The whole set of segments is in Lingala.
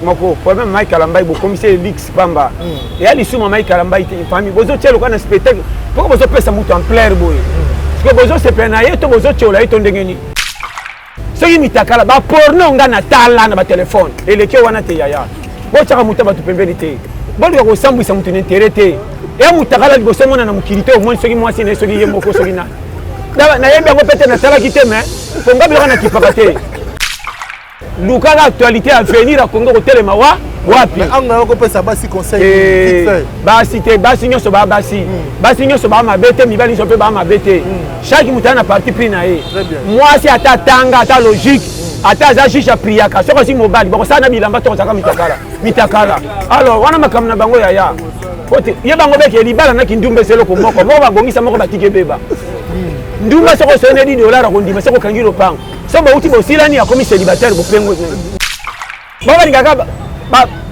moko problème Mike Kalambay bokomisi ye lix pamba hmm. eya lisumu ya Mike Kalambay te famille bozotia lokola na spectacle poko bozopesa moto ampleur boye hmm. sikoyo bozosepela na ye to bozotiola ye to ndenge nini soki mitakala baporno nga na tala na batelefone eleki wana te yaya botyaka moto ya bato pembeni te boluka kosambwisa moto na intere te eya motakala liboso omona na mokili te omoni soki mwasi na ye soki ye moko soki nani nayebi yango mpe te natalaki te mais mpo nga biloko nakipaka te lukaka actualité ya avenir ya congo kotelema wa wapi kopesa basi conseil eh, basi te basi nyonso baa basi hmm. basi nyonso baa mabe te mibali nyonso mpe baa mabe te hmm. chaque moto aza na parti pris na ye mwasi ata atanga ata logique hmm. ata aza juge apriaka soki azwi mobali bakosala na bilamba to kozalaka mitakala mitakala alors wana makambo na bango yaya pote ye bango beke libala na kindumba eza eloko moko moko babongisa moko batiki ebeba ndumba soki osoneli dollar akondima soki okangi lopango soki bauti bosilani akomi célibataire bopengo bango balingaka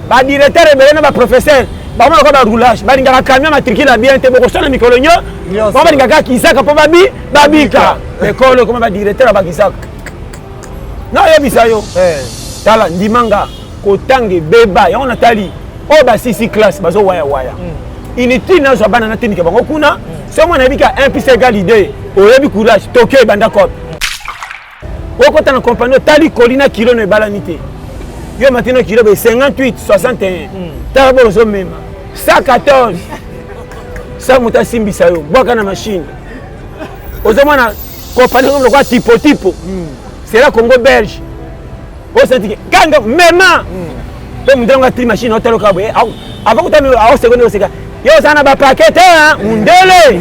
badirecteur ebele na baprofesseur bango lokola baroulage balingaka camion matricule ya bien te bokosala mikolo nyo bango balingaka kizaka mpo babi babika ekolo ekoma badirecteur ya bakizaka nayebisa yo eh. tala ndimanga kotanga ebeba yango natali oyo basisi classe bazowayawaya hmm. inutile nazwa bana natindika bango kuna hmm. soki mwana ayebi ka 1 plus egal idee oyebi courage tokyo ebanda cope okota na kompani otali koli na kilo na ebalani te yo matino kilo be 58 61 hmm. tala bo ozomema 114 sa moto asimbisa yo bwaka na machine ozomona kompani lokola tipotipo sela congo belge osantike kanga mema mpe mundele ngo atili machine otaloka boye avant kotami aosekonde oseka yo oza na bapake te mundele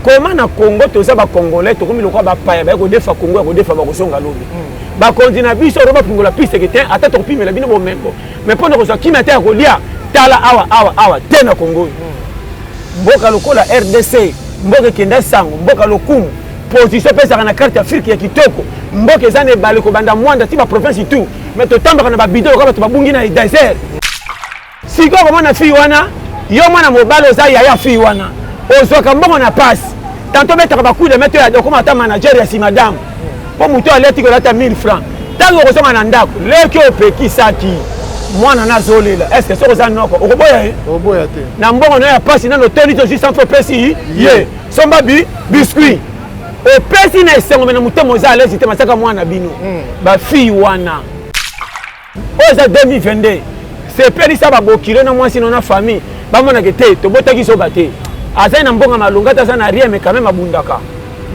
koma na congo toza bacongolais tokomi lokola bapaya baye kodefa congo ya kodefa bakozonga lobi hmm. bakonzi na biso oro bafungola piste ke te ata tokopimela bino bomengo mais mpo na kozwa kimia te ya kolia tala awa awa awa te na congo oyo hmm. mboka lokola rdc mboka ekenda sango mboka lokumu position mpe ezalaka na carte afrique ya kitoko mboka eza na ebale kobanda mwanda ti baprovince tout mais totambaka na babido lokola bato babungi na desert sikoyo komona fille wana yo mwana mobali oza yaya fille wana ozwaka mbongo na pasi tanto obetaka bakude me to okoma ata manager ya nsima dame mpo moto aleti kolata 1000 francs ntango okozonga na ndako leki opekisaki mwana nazolela estce soki oza noko okoboya ye na mbongo nayo ya pasi nano otoni to 600 francs opesi ye somba bi biscuit opesi na esengo me na motema oza alezi te masaka mwana bino hmm. bafille wana oyo eza 2022 sepelisa babokilo na mwasi no na famille bamonake te tobotaki zoba te azali na mbonga malonga te aza na rien mais quand même abundaka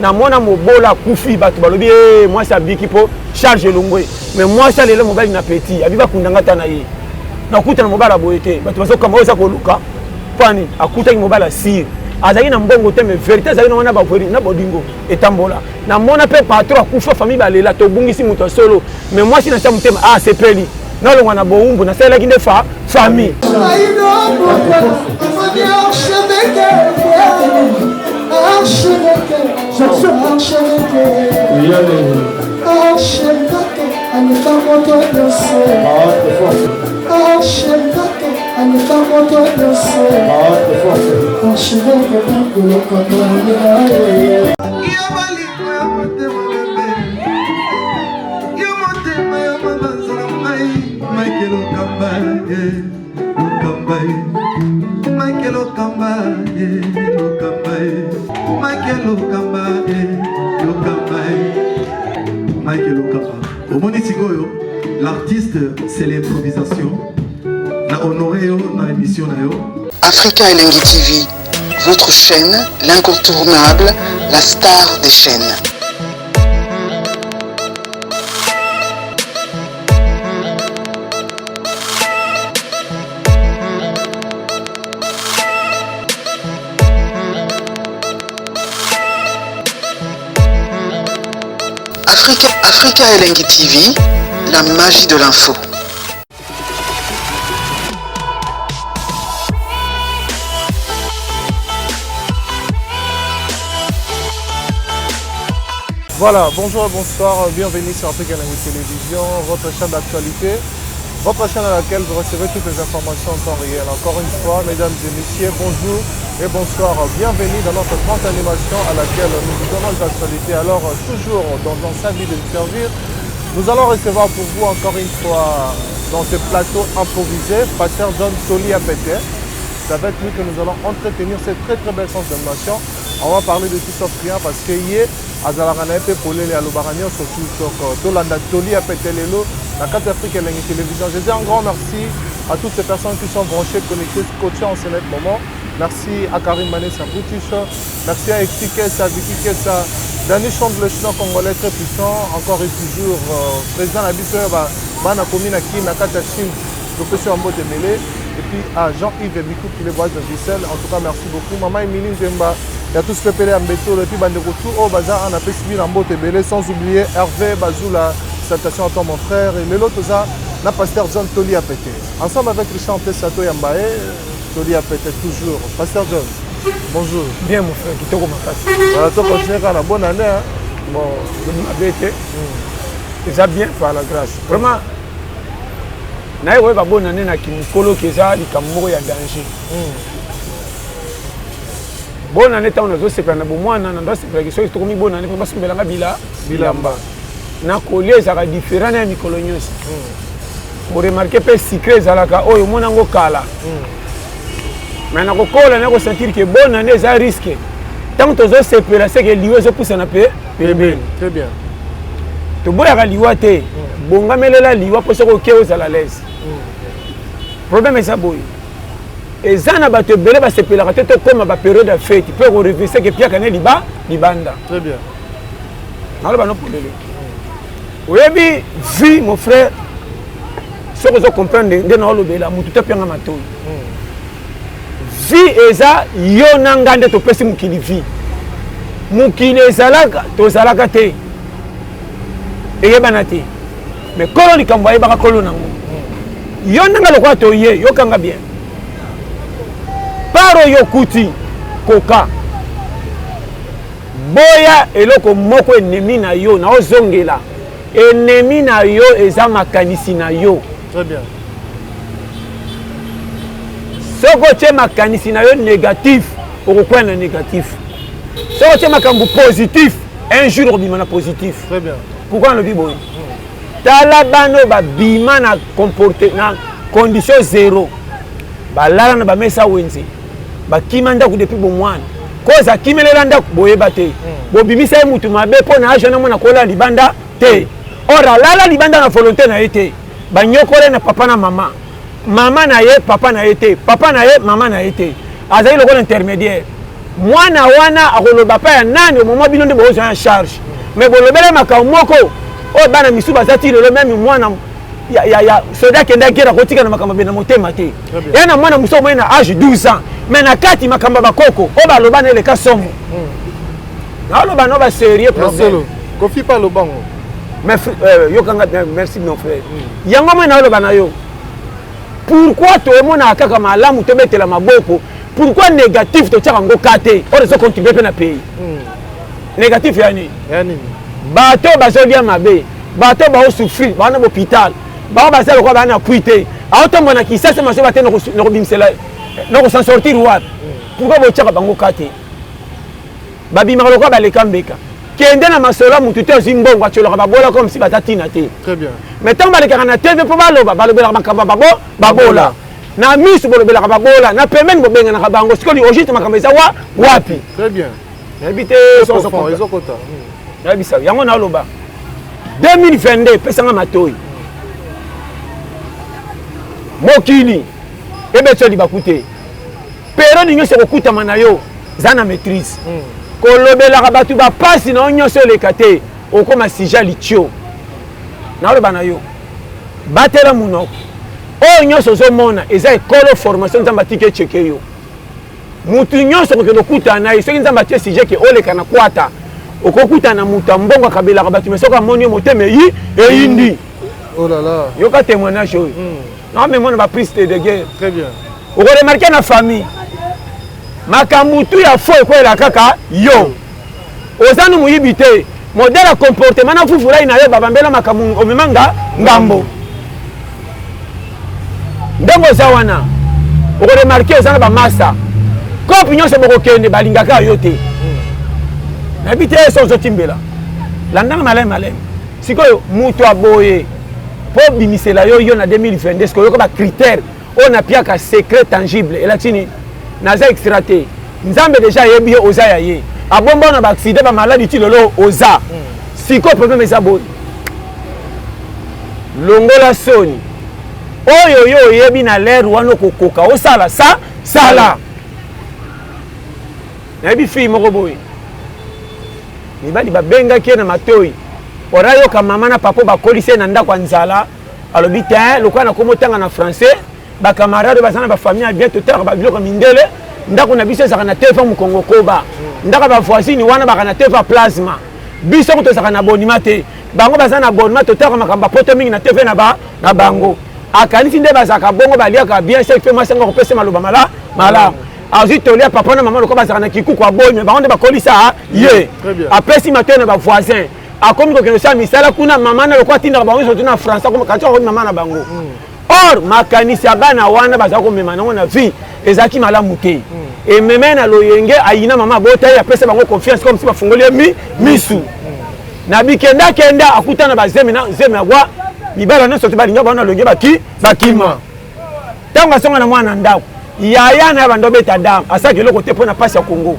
namona mobola akufi bato balobi e eh, mwasi abiki mpo charge elongwe mais mwasi alela mobali na petit abi bakunda nga ta na ye nakutana mobali aboye te bato bazokamba oyo eza koluka mpo nini akutaki mobali asire azalaki na mbongo te mais verité azalaki na wana na bolingo etambola namona mpe patron akufa famille balela tobungisi moto ya solo mais mwasi na tia motema ah sepeli nalongwa na bowumbu nasalelaki nde fa famille Omoni sikoyo l'artiste c'est l'improvisation na honoré yo na émission na yo Africa Elengi TV, votre chaîne, l'incontournable, la star des chaînes. Africa, Africa Elengi TV, la magie de l'info. Voilà, bonjour et bonsoir, bienvenue sur Africa Language Télévision, votre chaîne d'actualité, votre chaîne à laquelle vous recevez toutes les informations en temps réel. Encore une fois, mesdames et messieurs, bonjour et bonsoir, bienvenue dans notre grande animation à laquelle nous vous donnons les actualités. Alors, toujours dans un saint de vous servir, nous allons recevoir pour vous encore une fois dans ce plateau improvisé, Pasteur John Toli Apete. C'est avec lui que nous allons entretenir cette très très belle sens d'animation. On va parler de tout sauf rien parce que ye azalaka na ye mpe polele, alobaka nyonso tout. Donc tolanda Toli Apete lelo na kati Afrique Elengi Télévision. Je dis un grand merci à toutes ces personnes qui sont branchées, connectées, scotchées en ce net moment. Merci à Karim Manessa British, merci à Exi Kessa, Vicky Kessa, Danny Chante, le chinois congolais très puissant, encore et toujours président na biso ba bana komi na Kin, na kati ya Chine, topesi yo mbote ebele. Et puis à Jean-Yves Bikou qui les voix de Bruxelles, en tout cas merci beaucoup. Maman Émilie Nzemba, ya tous pepele ya Mbetolo, et puis bandeko tout oyo baza ana apesi bino na mbote ebele, sans oublier Hervé Bazula, salutations à toi mon frère. Et lelo toza na pasteur John Toli Apete, ensemble avec Richard Ntesa Toyamba ye Toli Apete toujours. Pasteur John, bonjour. Bien mon frère, kitoko makasi. Voilà, to continuer kaka na bonne année, hein. Bon, mabe te, eza bien par la grâce. Vraiment naye koyeba bonne année na kimokolo eza likambo moko ya danger. Bonne année, ntango nazosepela na bomwana, na ndosepelaki soki tokomi bonne année mpo basombelanga bila bilamba na kolia, ezalaka différent na ya mikolo nyonso. Oremarquer mpe sucré ezalaka oyo omona yango kala, mais nakokola na kosentir ke bonne année eza risque. Ntango tozosepela, seke liwa ezopusana mpe pembeni. Très bien. Toboyaka liwa te, bongamelela liwa mpo soki oke ozala l'aise. Problème eza boye: eza na bato ebele basepelaka te tokóma bapériode ya fête mpe korevise ke piaka ne liba libanda. Très bien. Naloba no polele, oyebi vie, mon frère, soki ozo comprendre nde naolobela motu te, apianga matoi. Vie eza yo na nga nde topesi mokili vie. Mokili ezalaka, tozalaka te, eyebana te, mais kolo likambo ayebaka kolo nango. Yo ndenge lokola toye, yokanga bien par oyo okuti koka boya eloko moko. Ennemi na yo, naozongela, ennemi na yo eza makanisi na yo. Très bien. Soki otie makanisi na yo négatif, okokwea na négatif. Soki otie makambo positif, un jour okobima na positif. Très bien. Pourquoi nalobi boye? Tala bana oyo babima na comporte na condition zéro, balala na bamesa wenze, bakima ndako depuis bomwana, koza akimelela ndako, boyeba te, bobimisa ye mutu mabe mpo na age wana mwana kolala libanda te. Or alala libanda na volonté na ye te, banyokola ye na papa na mama, mama na ye, papa na ye te, papa na ye, mama na ye te, azali lokola intermédiaire. Mwana wana akoloba pa ya nani? Omoma bino nde bozwa en charge, mais bolobela makambo moko oyo bana misu baza ti lelo. Même mwana ya soda akenda guerre akotika na makambo na motema te. Ya na mwana mosu omoi na age 12 ans, mais na kati makambo ya bakoko oyo baloba na eleka somo. Naoloba no basérieux problème. Kofi pa lobango. Mais yokanga, merci mon frère. Yango moi naoloba na yo, pourquoi tomonaka kaka malamu tobetela maboko? Pourquoi négatif totiaka yango ka te? Oyo ezocontribue mpe na pays négatif ya nini? Ya nini? Bato bazolia mabe, bato baosouffrir, baa na bohôpital, bao baza lokola baa na pui te, aotomba na kisasa masoba te, nakobimisela nakosan sortir wapi? Pourquoi botiaka bango ka te? Babimaka lokola baleka mbeka. Kende na masolo ya motu te, azwi mbongo, atiolaka babola comme si baza ntina te. Très bien. Mais ntango balekaka na TV mpo baloba, balobelaka makambo ya babo babola na miso, bolobelaka babola na pembeni, bobenganaka bango. Sikoyo au juste makambo eza wa wapi? Très bien. Nayebi te. Ezokota. Nayebisa yango, naloba 2022 epesanga matoi. Mokili ebetso libaku te, période nyonso ekokutama na yo, za na maîtrise. Kolobelaka bato bapasi na yo nyonso eleka te, okóma sujet litio. Naloba na yo, batela monoko. Oyo nyonso ozomona eza ekolo formation. Nzambe atiki echeke yo. Mutu nyonso okokende okutana na ye, soki Nzambe atie sujet ke oleka na kwata, okokutana na moto ya mbongo, akabelaka bato, mais soki amoni yo, motema eyi eyindi. Oh là là. Yoka témoignage oyo naomemona baprieste de guerre. Très bien. Okoremarquer na famille, makambo tu ya fo ekweyela kaka yo. Oza nu moyibi te, modèle ya comportement na fufulai na yo, babambela makambo, omema nga ngambo. Ndenge oza wana, okoremarquer oza na bamasa kope nyonso, bokokende, balingaka yo te. Nayebi te so ozotimbela, landanga maleme maleme. Sikoyo moto aboye. Mpo bimisela yo yo na 2022 sikoyo yoka bacritère oyo napiaka secret tangible elakisi nini? Naza extra te. Nzambe deja ayebi yo oza ya ye, abomba na baaccident bamaladi ti lelo oza. Sikoyo problème eza boni? Longola soni oyo yo oyebi na lere wana okokoka osala sa sala. Nayebi fille moko boye, mibali babengaki ye na matoi ora yoka mama na papa bakolisi ye na ndako ya nzala. Alobi te, lokola nakomi otanga na français, bacamarade baza na bafamille ya bien, totalaka babiloko mindele. Ndako na biso ezalaka na tv mokongo koba, ndako ya bavoisine wana baka na tv plasma, biso ko tozalaka na abonnement te, bango baza na abonnement, totalaka makambo ya poto mingi na tv na bango. Akanisi nde bazalaka bongo, baliaka bien, soki mpe mwasi yango akopesa maloba mala malamu. Azwi toli ya papa na mama, lokola bazalaka na kikuku, aboyi me bango nde bakolisa ye. Apesi matoi na bavoisin, akomi kokende kosala misala kuna. Mama na lokola atindaka bango nyonso na français, kanti akomi mama na bango. Or makanisi ya bana wana bazala komema nango na vie ezalaki malamu te. Ememe na loyenge, ayina mama abota ye, apesa bango confiance comme si bafungoli ye mi misu. Na bikendakenda akuta na bazemi na zemi ya bwa mibala nyonso te balinga bango na loyenge baki bakima. Ntango asonga na mwana ndako, yaya na ye bando obeta dame, asalaki eloko te mpo na mpasi ya Kongo.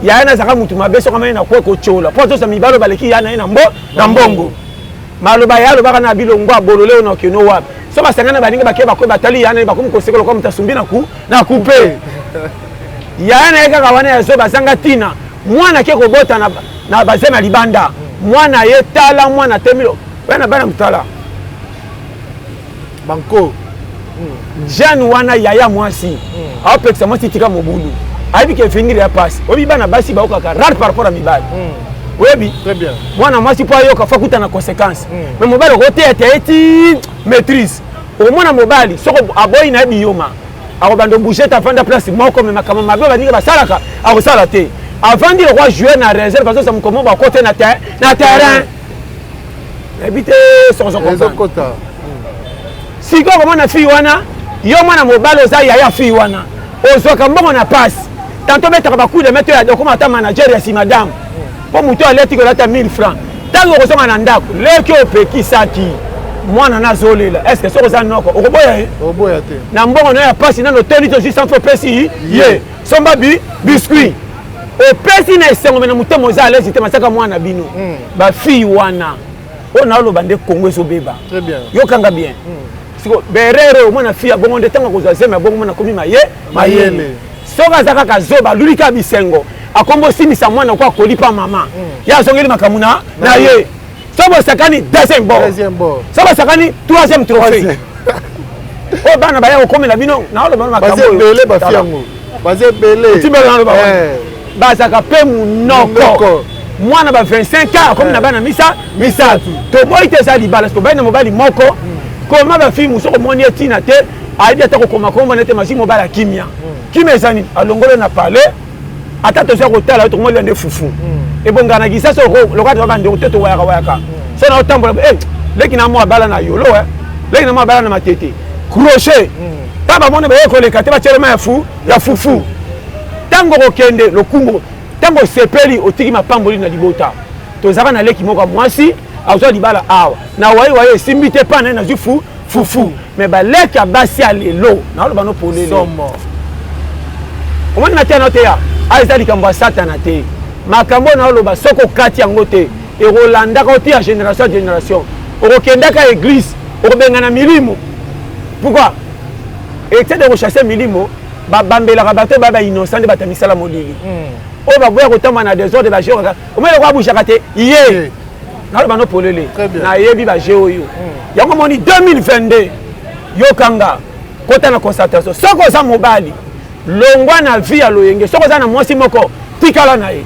Yaya na azalaka mutu mabe, soki amani na kwe kotyola mpo azosa mibalo baleki yaya na ye na mbo na mbongo. Maloba ya alobaka na bilongo abolole oyo na okeno wapi, so basangani na baninga bake bakwe batali yaya na ye, bakomi koseka lokola moto asumbi na ku na kupe. Yaya na ye kaka wana ya zoba azanga ntina. Mwana ake kobota na bazema ya libanda, mwana ye tala mwana temilo bana bana motala banko. Jeune wana yaya mwasi aopekisa mwasi tika mobulu, ayebi ke venir ya pasi. Oyebi bana basi baokaka rare par rapport ya mibali, oyebi mwana mwasi mpo ayoka fo akuta na conséquence. Mais mobali okoteya te ye ti maîtrise. Okomona mobali soki aboyi na ye biyoma, akobanda obouge te, avanda place moko. Me makambo mabe baninga basalaka akosala te, avandi lokwa jouer na réserve, azosa mokomo bakote na terrain. Nayebi te sokozokota. Sikoyo komona fille wana, yo mwana mobali oza yaya fille wana, ozwaka mbongo na pasi, tanto obetaka bacoup de main to okoma ata manager ya nsima dame, mpo moto aleti kolata 1000 francs. Ntango okozonga na ndako, leki opekisaki mwana nazolela, est ce que soki oza noko okoboya ye? Oboya te. Na mbongo na yo ya pasi nano oteli to 600 opesi ye, somba bi biscuit, opesi na esengo, me na motema oza alezi te. Masaka mwana bino bafille wana oyo naoloba nde Kongo ezobeba. Yokanga bien. Siko berere omwana fille ya bongo nde ntango akozwa zemi ya bongo, mwana akomi maye mayele. Soki aza kaka zoba, aluli kaka bisengo, akombo osimisa mwana ko akoli pa mama ye, azongeli makambo na ye. So bosakani deuxième bord, so bosakani troisième trophée oyo bana baya kokomela bino. Naoloba makambo ebele, bafi yango baza ebele. Tibela naloba, bazalaka mpe monoko. Mwana ba 25 ans akomi na bana misa misato. Toboyi te, eza libala. Tobai na mobali moko koma bafille mosusu komoni ye ntina te, ayebi ata kokoma kombo na te. Masi mobali akimia kimia eza nini? Alongolo na palais, ata tozwa kotala yo, tokomolia nde fufu ebongana kisasa lokola toza bandeko te, towayaka wayaka. So na otambola, leki na mwa abala na yolo, leki na mwa abala na matete crochet, ta bamoni baye koleka te, batielema ya fu ya fufu. Ntango okokende lokungu, ntango osepeli, otiki mapamboli na libota. Tozalaka na leki moko ya mwasi, azwa libala awa na waye waye, esimbi te, mpa na ye nazwi fu fufu. Me baleki ya basi ya lelo, naoloba no polele, omoni mateya na te ya a eza likambo ya satana te. Makambo oyo naoloba, soki okati yango te, ekolandaka oti ya génération ya génération. Okokendaka église, okobengana milimo. Pourquoi excès de kochasser milimo? Babambelaka bato oyo baya bainnocent nde bato ya misala molili oyo baboya kotamba na désordre. Bajeu omoni lokola abougeaka te ye, naloba no polele, nayebi bajeu oyo. Yango moni 2022, yokanga, kota na concentration. Soki oza mobali, longwa na vie ya loyenge. Soki oza na mwasi moko, tikala na ye.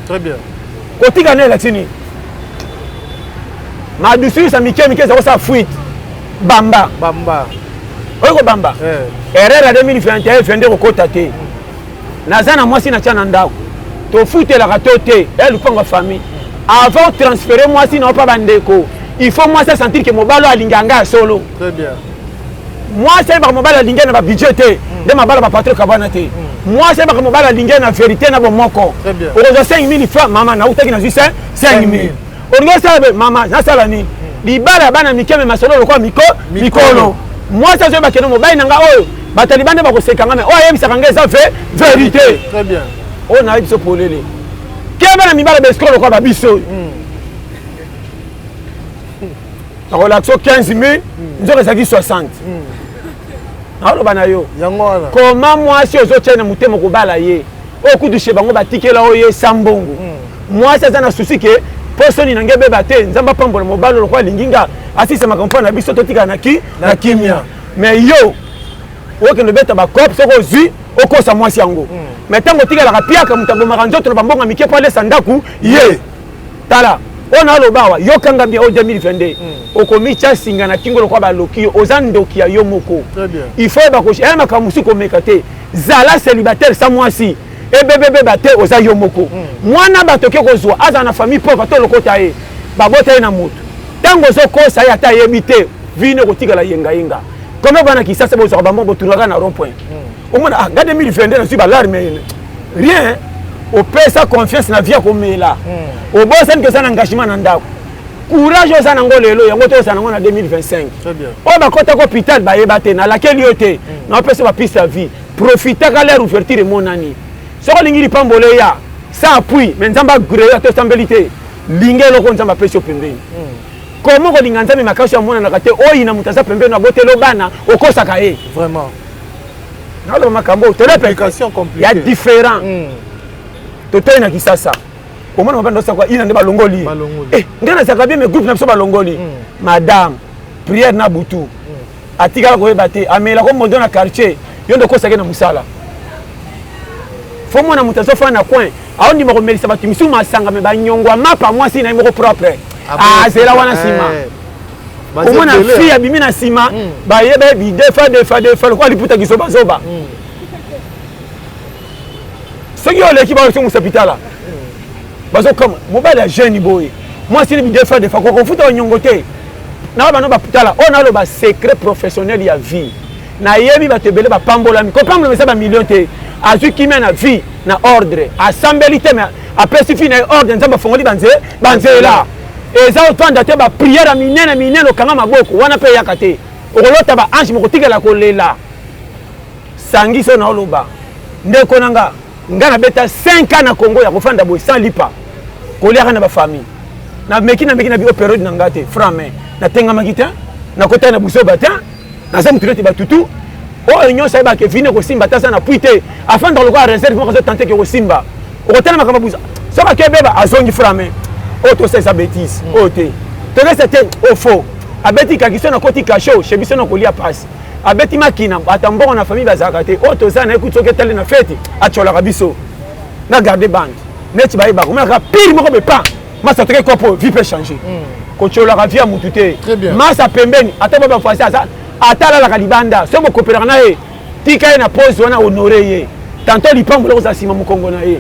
Kotika na elakisi nini? Madusuisa mike mike eza kosala fuite. Bamba bamba. Oyo kobamba erreur ya 2021 22 kokota te. Naza na mwasi, natya na ndako, tofutelaka to te ya lupango ya famille. Avant transférer mwasi na yo mpa bandeko, il faut mwasi asentir ke mobali oyo alingi anga ya solo. Mwasi ayebaka mobali alingi na babudget te, nde mabala bapatron kabana te. Mwasi ayebaka mobali alingi na vérité na bomoko. Okozwa 5000 francs, mama nautaki nazwi 5000, olingi osala be mama nasala nini? Libala ya bana mike me masolo lokola miko mikolo. Mwasi azoyeba keno mobali na nga oyo bato ya libanda bakoseka nga me oyo ayebisaka nga eza ve vérité. Très bien. Oyo nayebi biso polele. Keba na mibala ba escroc lokola ba biso oyo. Bakolakisa 15 000 nzoka ezalaki 60. Naoloba na yo. Yango wana. Koma mwasi ozotia na motema kobala ye. Oyo kutu chez bango batikela oyo ye sa mbongo. Mwasi aza na souci ke mpo soni na ngai ebeba te, Nzambe apambola mobali lokola alingi nga asisa makambo mpo na biso totikala na ki na kimia. Mais yo okende obeta bacope soki ozwi okosa mwasi yango. Mais ntango otikalaka piaka moto abomaka nzoto na bambongo mike mpo alesa ndako ye. Tala oyo naloba awa yokanga bien oyo 2022 okomitya singa na kingo lokola baloki yo, oza ndoki ya yo moko. Il faut oyeba aya makambo mosusu komeka te. Zala célibataire sa mwasi ebebebeba te, oza yo moko. Mwana bato oke kozwa azala na famille pauvre to lokota ye babota ye na moto, ntango ozokosa ye ata ayebi te vino ekotikala yengayenga. Comme bana Kisasa bozwaka bambongo botunaka na rond point, omona ah nga 2022 nazwi balarme rien. Opesa confiance na vie ya komela, obosani ke oza na engagement na ndako. Courage oza nango lelo yango te ozala nango na 2025. Oyo bakotaka hôpital bayeba te, nalakeli yo te, naopesa bapiste ya vie. Profitaka leur ouverture emonani. Soki olingi lipambolo eya sans appui, mais Nzambe agree ata osambeli te, linga eloko Nzambe apesi yo pembeni. Komo kolinga Nzambe makasi amonanaka te, oyina moto aza pembeni aboteli bana okosaka ye. Vraiment. Naloba makambo tolepe ya différent. Totoyi na Kisasa omona mabanda osaka ina nde balongoli. Eh, ngai nazalaka bien mais groupe na biso balongoli. Madame prière na butu atikala koyeba te, amelako mondo na quartier, yo nde okosaki na mosala. Fo mona moto azofanda na coin aondima komelisa bato misusu masanga me banyongwa mapa mwasi na ye moko propre azela wana nsima. Omona fille abimi na nsima bayeba ye bidefa defa defa lokola liputa kizobazoba. Soki oleki baoso pitala bazokama mobali ya jeune boye mwasi ni bidefa defa kokofuta banyongo te na bano batala. Oyo naloba secret professionnel ya vie, nayebi bato ebele bapambolami. Kopambolama eza bamillion te. Azwi kimia na vie na ordre, asambeli te me apesi fi na ye ordre, Nzambe afongoli banzela. Eza ofanda te bapriere ya minene minene okanga maboko wana mpe eyaka te, okolota baange mokotikala kolela. Sangisi oyo naoloba ndeko na nga, nga nabeta 5 ans na Congo ya kofanda boye sans lipa, koliaka na bafamille. Nameki nameki na bio periode na nga te franc, mais natengamaki te, nakotaki na buzoba te, naza motu neti batutu oyo nyonso ayebaka vine kosimba te, aza na pui te, afandaka lokola réserve moko azotante ke kosimba. Okotala makambo buza soki ake beba azongi franc, mais oyo tosa eza bêtise oyo te, tokesa te oyo faux abeti kaki so nakoti kasho chez biso na kolia pasi abeti makina ata mbongo na famille bazalaka te. Oyo toza na ye kuti soki etali na feti atiolaka biso na garde bande neti bayebaka omonaka pire moko bepa masa toke kopo vie peut changer. Kotiolaka vie ya mutu te, masa pembeni ata ba bafoisi aza ata alalaka libanda, soki bokopelaka na ye tika ye na pose wana, honore ye tantôt lipambo kozala nsima mokongo na ye.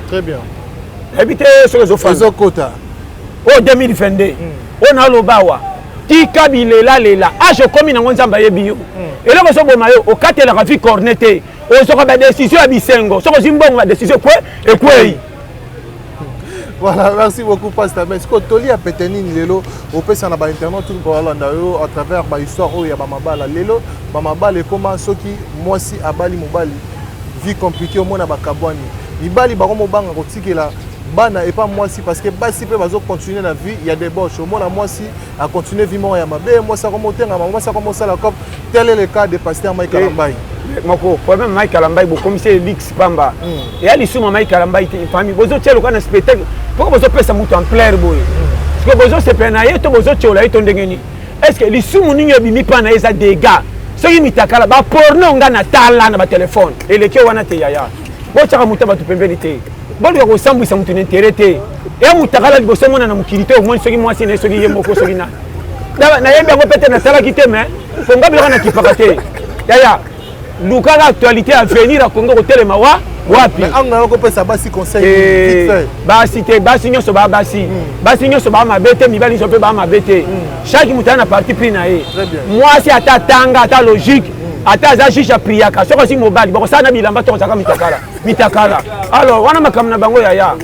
Nayebi te soki ezofanda oyo 2022 oyo naloba awa. Tika bilelalela, age okomi nango Nzambe ayebi yo. Eloko ezoboma yo okatelaka vie corne te, ozwaka badécision ya bisengo soki ozwi mbongo badécision ekwei. Voilà, merci beaucoup, Pasteur. Mais ce que toli a pété nini lelo opesa na ba internet tout kolanda yo à travers ba histoire oyo ya ba mabala lelo, ba mabala ekoma soki mwasi abali mobali vie compliquée, omona bakabwani, mibali bango mobanga kotikela bana epa mwasi parce que basi mpe bazo continuer na vie ya débauche. Omona mwasi a continuer vie moko ya mabe, mwasi akomotengama, mwasi akomosala cop. Tel est le cas de pasteur Mike Kalambayi. Moko problème Mike Kalambayi, bokomisi elix pamba eya lisumu Mike Kalambayi te. Famille bozotia lokola na spectacle poko bozopesa moto ampleur boye, parce que bozosepela na ye to bozotiola ye to ndenge nini? Est ce que lisumu nini ebimi mpa na ye eza dégâts? Soki mitakala baporno nga na tala na batelefone eleki wana te. Yaya, botiaka moto ya bato pembeni te, boluka kosambwisa moto na intere te. Eya motakala liboso omona na mokili te, omoni soki mwasi na ye, soki ye moko, soki nani, nayebi yango mpe te, natalaki te, mais fonga biloko nakipaka te. Yaya, lukaka actualité ya avenir ya Congo kotelema wa wapi. Kopesa basi conseil? Basi te, basi nyonso baa basi, basi nyonso baa mabe te, mibali nyonso mpe baa mabe te. Chaque moto aza na parti pris na ye. Mwasi ata tanga ata logique. Ata aza juge apriaka, soki azwi mobali bakosala na bilamba to kozalaka mitakala mitakala. Alors wana makambo na bango yaya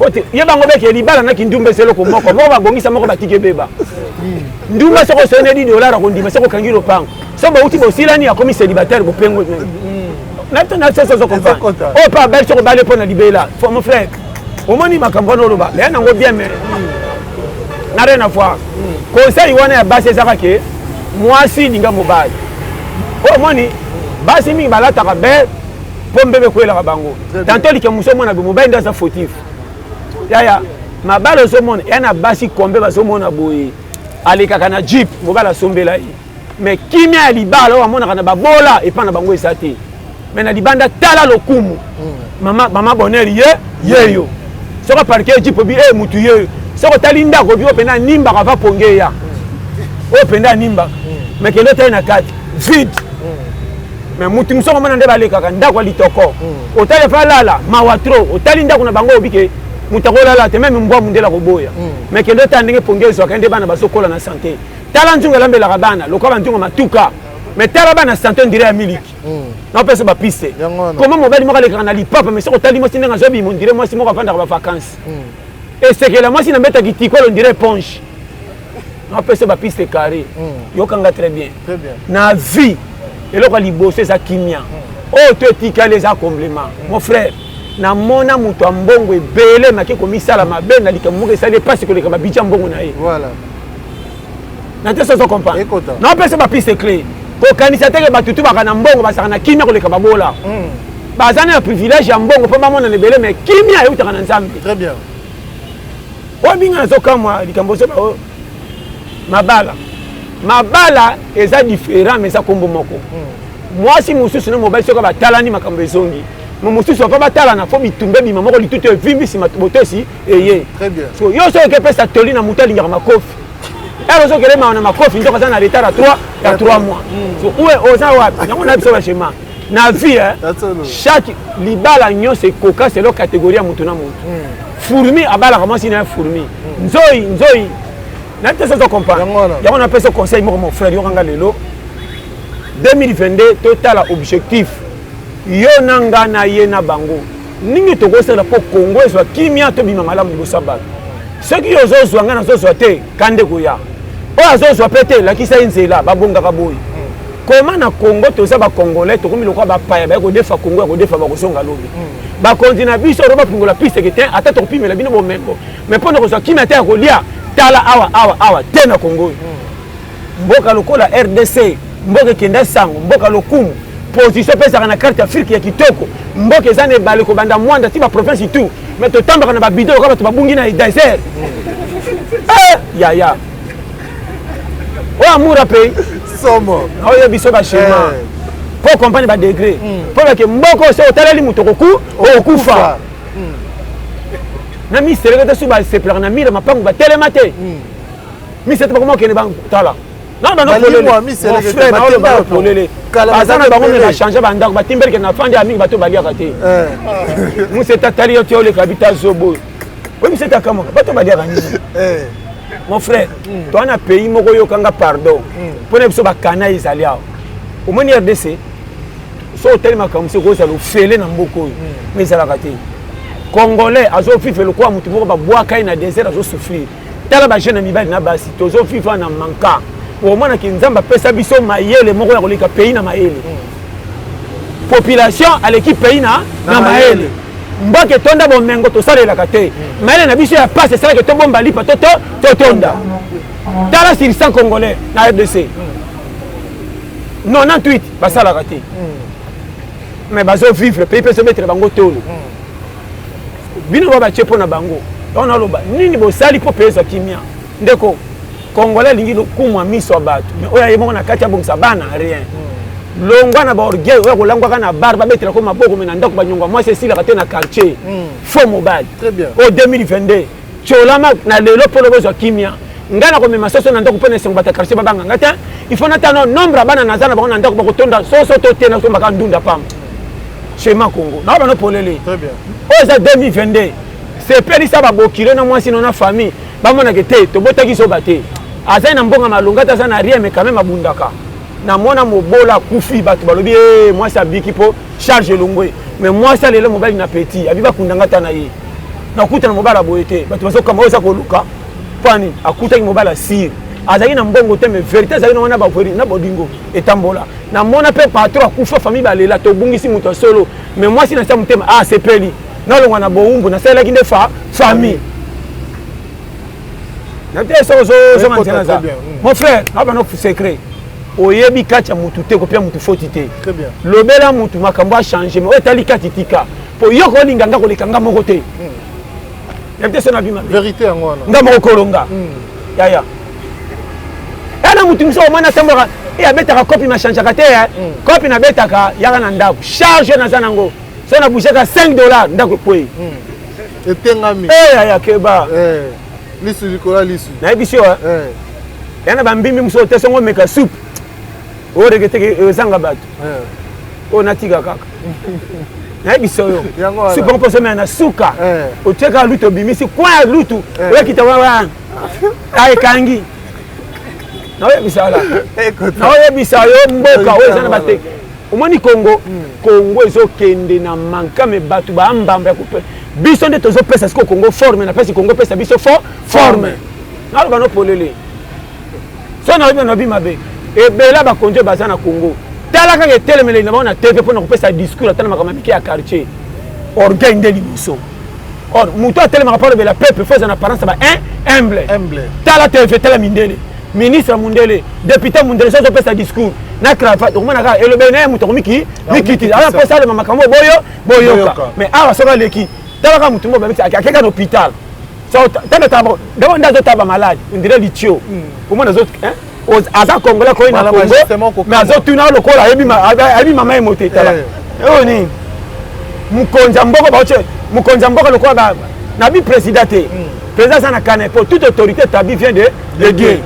ote ye bango beke libala na kindumba eza eloko moko moko babongisa moko batiki ebeba. Ndumba soki osoneli dollar akondima, soki okangi lopango, soki bauti bosilani akomi célibataire bopengo na soso ozo comprendre oyo mpe abali soki obali mpo na libela. Mon frère, omoni makambo wana oloba leya nango bien, mais na rien à voir. Conseil wana ya basi ezaka ke mwasi linga mobali oyo. Omoni basi mingi balataka be mpo mbebe ekwelaka bango. Tanto likambo mosu omona be mobali nde aza fautif. Yaya, mabala ozomona ya na basi kombe bazomona boye, alekaka na jeep, mobali asombela ye, mais kimia ya libala oyo amonaka na babola epai na bango eza te. Mais na libanda, tala lokumu, mama, mama Bonheur ye yeyo. Soki aparke jeep, obi e mutu yeyo. Soki otali ndako, obi oyo mpenza animbaka ava ponge ya oyo mpenza animbaka, mais kende otali na kati, vide. Mais mutu mosusu omona nde balekaka ndako ya litoko, otali efa alala, mawa trop. Otali ndako na bango, obi ke moto akolala te, même mbwa mundele akoboya. Mais kende otala ndenge ponge ezwaka nde bana bazokola na santé. Tala nzungu elambelaka bana lokola banzungu matuka, mais tala bana santé ondire ya miliki. Naopesa bapiste koma mobali moko alekaka na lipapa, mais soki otali mwasi ndenge azobima, ondire mwasi moko avandaka bavacance esekela mwasi na mbetaki tikolo, ondire éponge. Naopesa bapiste carré, yokanga très bien. Na vie, eloko ya liboso eza kimia. Oyo to etikali eza complément. Mon frère, namona moto ya mbongo ebele maki komisala mabe na likambo moko esali epasi koleka babudget ya mbongo na ye. Na te sozo comprendre, naopesa bapiste clé. Kokanisa teke bato tu baka na mbongo bazalaka na kimia koleka babola. Baza na privilège ya mbongo mpo bamonana ebele, mais kimia eutaka na Nzambe. Oyo binga nazokamwa likambo ozo mabala mabala eza différent, mais eza nkombo moko. Mwasi mosusu na mobali soki batalani, makambo ezongi. Mo mosusu afa batalana, fo bitumba ebima moko, litutu evimbi, nsima botosi eye. So yo soki okepesa toli na moto alingaka makofi, ere ozokele mawa na makofi, nzoka aza na retard ya 3 ya 3 mois. So uwe oza wapi? Yango na biso bashema na vie, chaque libala nyonso ekoka selo catégorie ya motu na motu. Fourmi abalaka mwasi na ye fourmi, nzoi nzoi na te sozo comprendre. Yango napesa conseil moko, mon frère, yokanga lelo 2022, totala objectif yo na nga na ye na bango, ndenge tokosala mpo Kongo ezwa kimia, tobima malamu liboso ya bato. Soki yo ozozwa, ngai nazozwa te, kande koya oyo azozwa mpe te, lakisa ye nzela babongaka boye. Koma na Congo, toza bacongolais, tokomi lokola bapaya baye kodefa Congo ya kodefa, bakozonga lobi. Bakonzi na biso oro bafungola piste ke te, ata tokopimela bino bomengo, mais mpo na kozwa kimia te ya kolia, tala awa awa awa te na Congo oyo. Mboka lokola RDC, mboka ekenda sango, mboka lokumu, position mpe ezalaka na carte Afrique ya kitoko, mboka eza na ebale kobanda Mwanda ti baprovince tout, mais totambaka na babido lokola bato babungi na désert. Eh, yaya, oyo amour ya pays. Somo. Oyo biso baschema mpo comprendre badegré, mpo bake mboka oyo soki otaleli moto okoku okokufa na miseleke te. So basepelaka na mire mapango batelema te, misete bakoma okende tala nano polele, baza na bango me bachange bandako, batimbelike na fandi ya mingi, bato baliaka te. Musete atali yo te, oleka bita zobo oyo misete akamwaka, bato baliaka nini? Mon frère, toa na pays moko, oyokanga pardon, mpona biso bakana ezali awa. Omoni RDC, so otali makambo soki ozala ofele na mboka oyo, mais ezalaka te. Congolais azovivre lokola motu moko babwaka ye na désert, azosouffrir. Tala bajeune ya mibali na basi, tozovivre na manka. Omonaki Nzambe apesa biso mayele moko ya koleka pays na mayele. Population aleki pays na mayele. Mboka etonda bomengo, tosalelaka te mayele na biso ya pasi esalaki tobomba lipa to totonda. Tala, sur 100 Congolais na RDC, 98 basalaka te, mais bazovivre pays mpe ezobetela bango tolo. Bino ba batie mpo na bango yango, naloba nini? Bosali mpo mpe ezwa kimia. Ndeko Congolais alingi lokumu ya miso ya bato, mais oyo aye moko na kati abongisa bana, rien. Longwa na baorgueil oyo kolangwaka na bar, babetela ko maboko, mais na ndako banyongwa mwasi esilaka te na quartier. Faux mobali oyo 2022 tiolama na lelo mpo lobo ozwa kimia. Ngai nakomema soso na ndako mpo na esengo, bato ya quartier babanga nga te. Il faut natana nombre ya bana naza na bango na ndako, bakotonda soso to te. Nasombaka ndunda pamba. Schéma Congo na bano polele oyo eza 2022. Sepelisa babokilo na mwasi no na famille, bamonake te tobotaki zoba te, azali na mbongo malonga te, aza na rien, mais quand même abundaka. Namona mobola akufi, bato balobi e mwasi abiki mpo charge elongwe, mais mwasi alela mobali na petit abi bakunda nga ta na ye, nakutana mobali aboye te. Bato bazokamba oyo eza koluka mpo nini akutaki mobali asire, azalaki na mbongo te, mais vérité azalaki na wana na bolingo etambola. Namona mpe patron akufa, famille balela, tobungisi moto ya solo, mais mwasi na sia motema asepeli, nalongwa na bowumbu, nasalelaki nde fa famille na te. Soki ozonga nzela, naza mon frère, nabana secret, oyebi kati ya mutu te, kopia mutu foti te. Lobela mutu makambo achange, mais oyo etali kati tika, po yo kolinga nga koleka nga moko te. Yebi te so na bima. Vérité yango wana. Nga moko kolonga yaya ya na mutu mosusu omwana atambolaka e abetaka kopi, machangeaka te. Kopi nabetaka yaka na ndako, charge naza nango, so na bougeka 5 $, ndako ekwei. Etengami. Yaya, keba. Lisu likolo ya lisu. Nayebi si oyo ya na bambimbi mosusu te, songo omeka soupe oyo regretter, ezanga bato oyo natika kaka. Nayebi so yo supe mpo osomela na suka, otie kaka lutu, obimisi coin ya lutu, oyakita wana ekangi. Naoyebisa ala, naoyebisa yo, mboka oyo eza na bate. Omoni Congo, Congo ezokende na mankame, bato baambamba ya kope. Biso nde tozopesa sikoyo Congo forme, napesi Congo, pesa biso forme. Naloba no polele, so nayebi nabi mabe ebele. Bakonzi oyo baza na Congo, tala kaka etelemeleli na bango na TV mpona kopesa discours, ata na makambo ya mike ya quartier, orgueil nde liboso. Or moto atelemaka mpo alobela peuple, faut eza na apparence ba humble. Tala TV, tala mindele, ministre mundele, député mundele, so azopesa discours na cravate, okomona kaka elobeli na ye, moto akomiki mikiti, aza mposa alema makambo boyo boyoka. Mais awa soki aleki, tala kaka motu moko babeti, akeka na hôpital, tala d'abord nde azotala bamalade, ondire litio. Omona aza congolais koyi na Congo, mais azotuna lokola ayebi mama ye moto. Etala oyo nini, mokonzi ya mboka baotie mokonzi ya mboka lokola nabi président te. Président aza na kana po toute autorité établie vient de Dieu.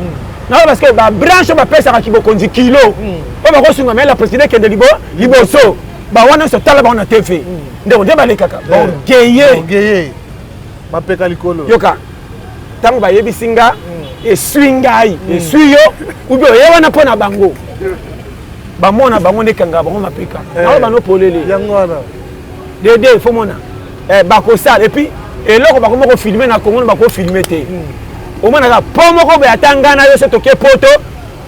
Nayo parce que babranche oyo bapesaka bokonzi kilo oyo bakosunga mayele ya président ekende liboso, bawana nyonso tala bango na TV, ndeko, nde balekaka baorgueilleux. Mapeka likolo. Yoka, ntango bayebisi nga, eswi ngai, eswi yo ubi oye wana mpo na bango bamona bango nde ekangaka bango mapeka. Naoyo bano polele. Yango wana. Dede fo mona bakosala et puis eloko bakoma kofilmer na Congo, bakofilmer te. Omonaka po moko boye, ata ngai na yo so toke poto,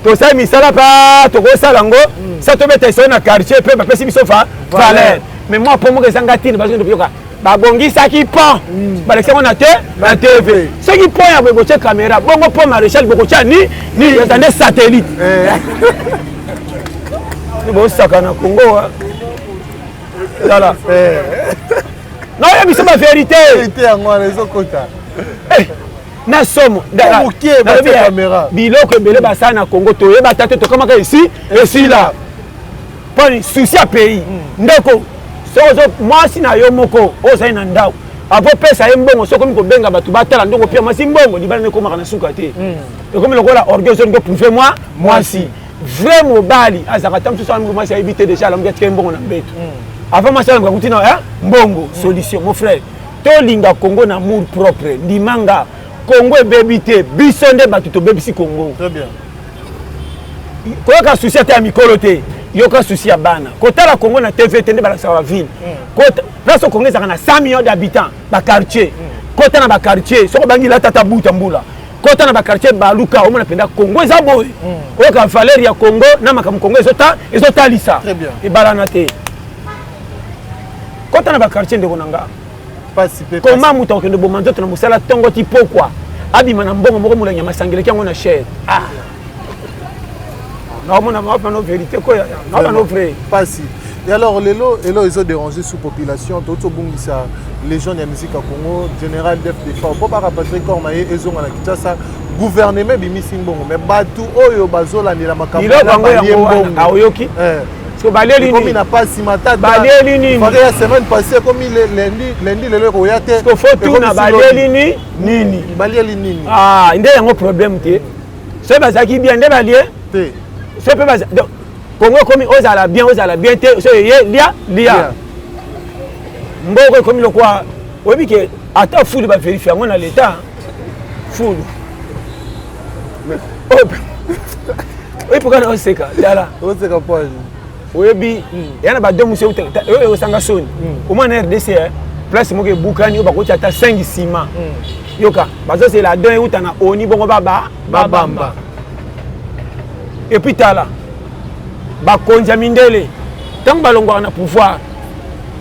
tosali misala pa tokosala yango, sa tobeta esolo na quartier mpe bapesi biso valeur. Mais mwa po moko ezanga ntina, bazokende yoka babongisaki pont, balekisi yango na te na TV. Soki pont ya boye botie caméra bongo, pont Maréchal bokotya ni ni eza nde satellite. Bosaka na Congo, tala, naoyebi biso bavérité. Yango wana ezokota. Na somo biloko ebele basala na Congo, toyeba ata te, tokamaka esi esila mponi souci ya pays. Ndeko, soki mwasi na yo moko oyo ozali na ndako, avopesa ye mbongo, soki okomi kobenga bato batala ndongo pia mwasi mbongo, libala ekomaka na suka te. Ekomi lokola orgueil, ozolingi oprouver mwa mwasi. Vrai mobali azalaka ta mosusu alamuki, mwasi ayebi te, déjà alamuki, atika ye mbongo na mbeto. Avant mwasi alamuka, kuti na mbongo. Solution, mon frère, tolinga Congo na amour propre. Ndimanga, Congo ebebi te, biso nde bato tobebisi Congo. Koyoka souci ata ya mikolo te, yoka souci ya bana. Kotala Congo na TV te, nde balakisaka baville place. Congo ezalaka na 100 millions d'habitants, baquartier, kota na baquartier. Soki obangi, lata ata buta mbula, kota na baquartier, baluka, omona mpenza Congo eza boye. Oyoka valeur ya Congo na makambo Congo ezotalisa, ebalana te. Kota na baquartier, ndeko na nga. Koma moto akokende boma nzoto na mosala ntongo ti pokwa, abima na mbongo moko, molangi ya masangeleki yango na chere. Ah, naomona maopano vérité koya, naobano vrai. Pasi. Et alors lelo elo ezodéranger sous population, touti obungisa légende ya musique ya Congo, général Def Defao, mpo barapatrier corps na ye ezonga na Kinshasa, gouvernement ebimisi mbongo, mais bato oyo bazolandela makambo yango yango aoyoki. So balieli nini na pasi matata? Balieli nini? Fare ya semaine passée ekomi lundi, lundi lelo ekoya te. So faut tuna balieli ni nini? Balieli nini? Ah, nde yango problème te. Soki bazalaki bien nde balie te. So mpe donc Congo ekomi ozala bien, ozala bien te, so eye lia lia. Mboko ekomi lokwa, oyebi ke ata fulu baverifie yango na leta, fulu. Oyebi pourquoi naoseka? Tala. Oseka po oyebi eya na badon mosusu oyo osanga soni. Omwana na RDC, place moko ebukani oyo bakoti ata 5 nsima. Yoka, bazozela don euta na oni bongo baba babamba. Et puis tala, bakonzi ya mindele, ntango balongwaka na pouvoir,